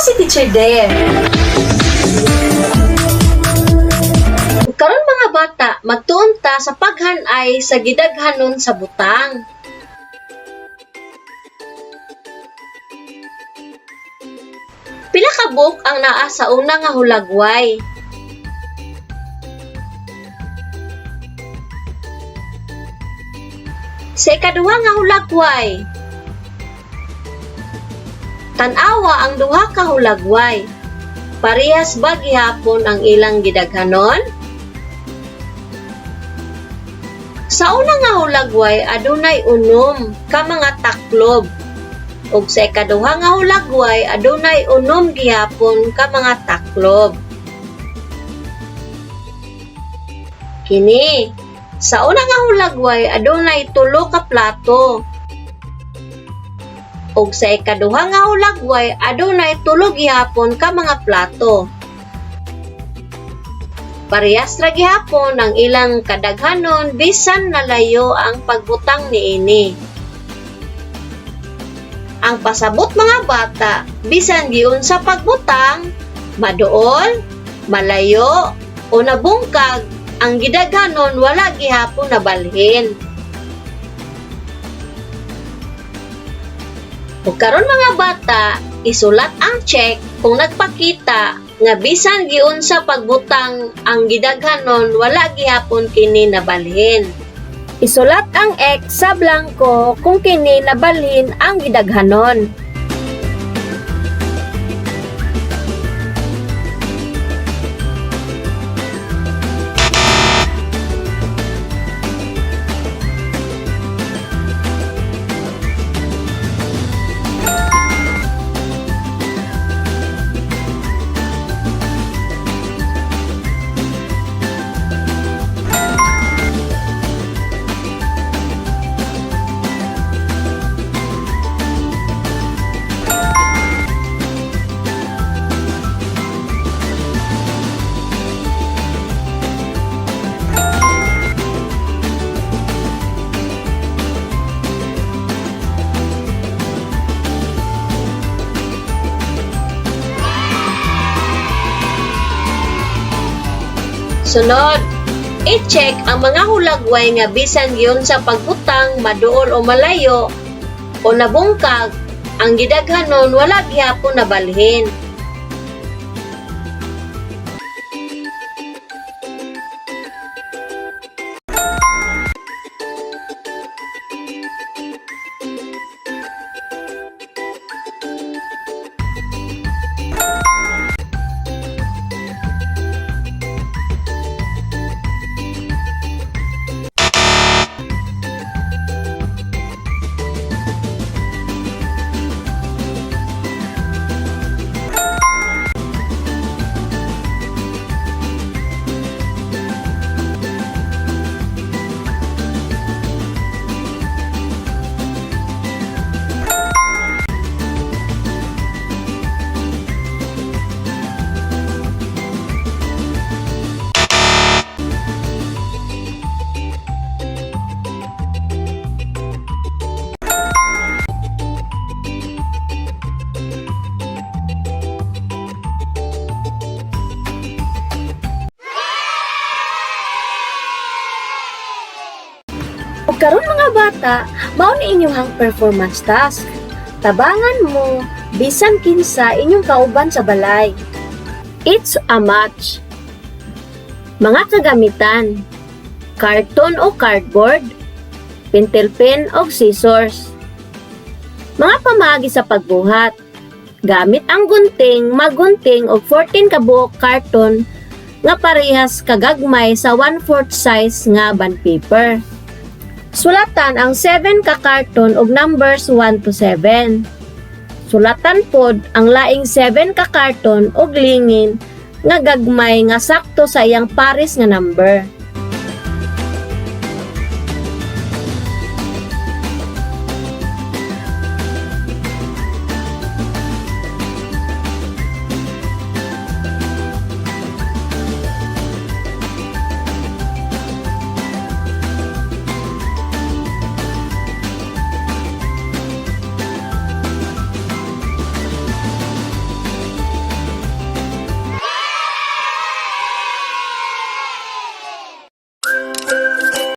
si Teacher Dare. Karon, mga bata, magtuon ta sa paghanay sa gidaghanon sa butang. Pila ka buok ang naa sa una nga hulagway? Sa ikaduha nga hulagway? Tan-awa ang duha ka hulagway. Parehas ba gihapon ang ilang gidaghanon? Sa una nga hulagway adunay 6 ka mga taklob ug sa ikaduha nga hulagway adunay 6 gihapon ka mga taklob. Kini, sa una nga hulagway adunay 3 ka plato ug sa ikaduha nga hulagway adunay 3 gihapon ka mga plato. Parehas ra gihapon ang ilang kadaghanon bisan nalayo ang pagbutang niini. Ang pasabot, mga bata, bisan giunsa pagbutang, maduol, malayo, o nabungkag, ang gidaghanon wala gihapon nabalhin. Ug karon, mga bata, isulat ang check kung nagpakita nga bisan giunsa pagbutang ang gidaghanon wala gihapon kini nabalhin. Isulat ang X sa blanko kung kini nabalhin ang gidaghanon. Sunod, i-check ang mga hulagway nga bisan giunsa pagbutang, maduol o malayo o nabungkag, ang gidaghanon wala gihapon nabalhin. Ug karon, mga bata, mao ni inyong performance task. Tabangan mo bisan kinsa inyong kauban sa balay. It's a match. Mga kagamitan: carton o cardboard, pentel pen o scissors. Mga pamaagi sa pagbuhat: Gamit ang gunting, magunting og 14 ka buok karton nga parehas kagagmay sa 1/4 size nga bond paper. Sulatan ang 7 ka karton og numbers 1 to 7. Sulatan pod ang laing 7 ka karton og lingin nga gagmay nga sakto sa iyang pares nga number.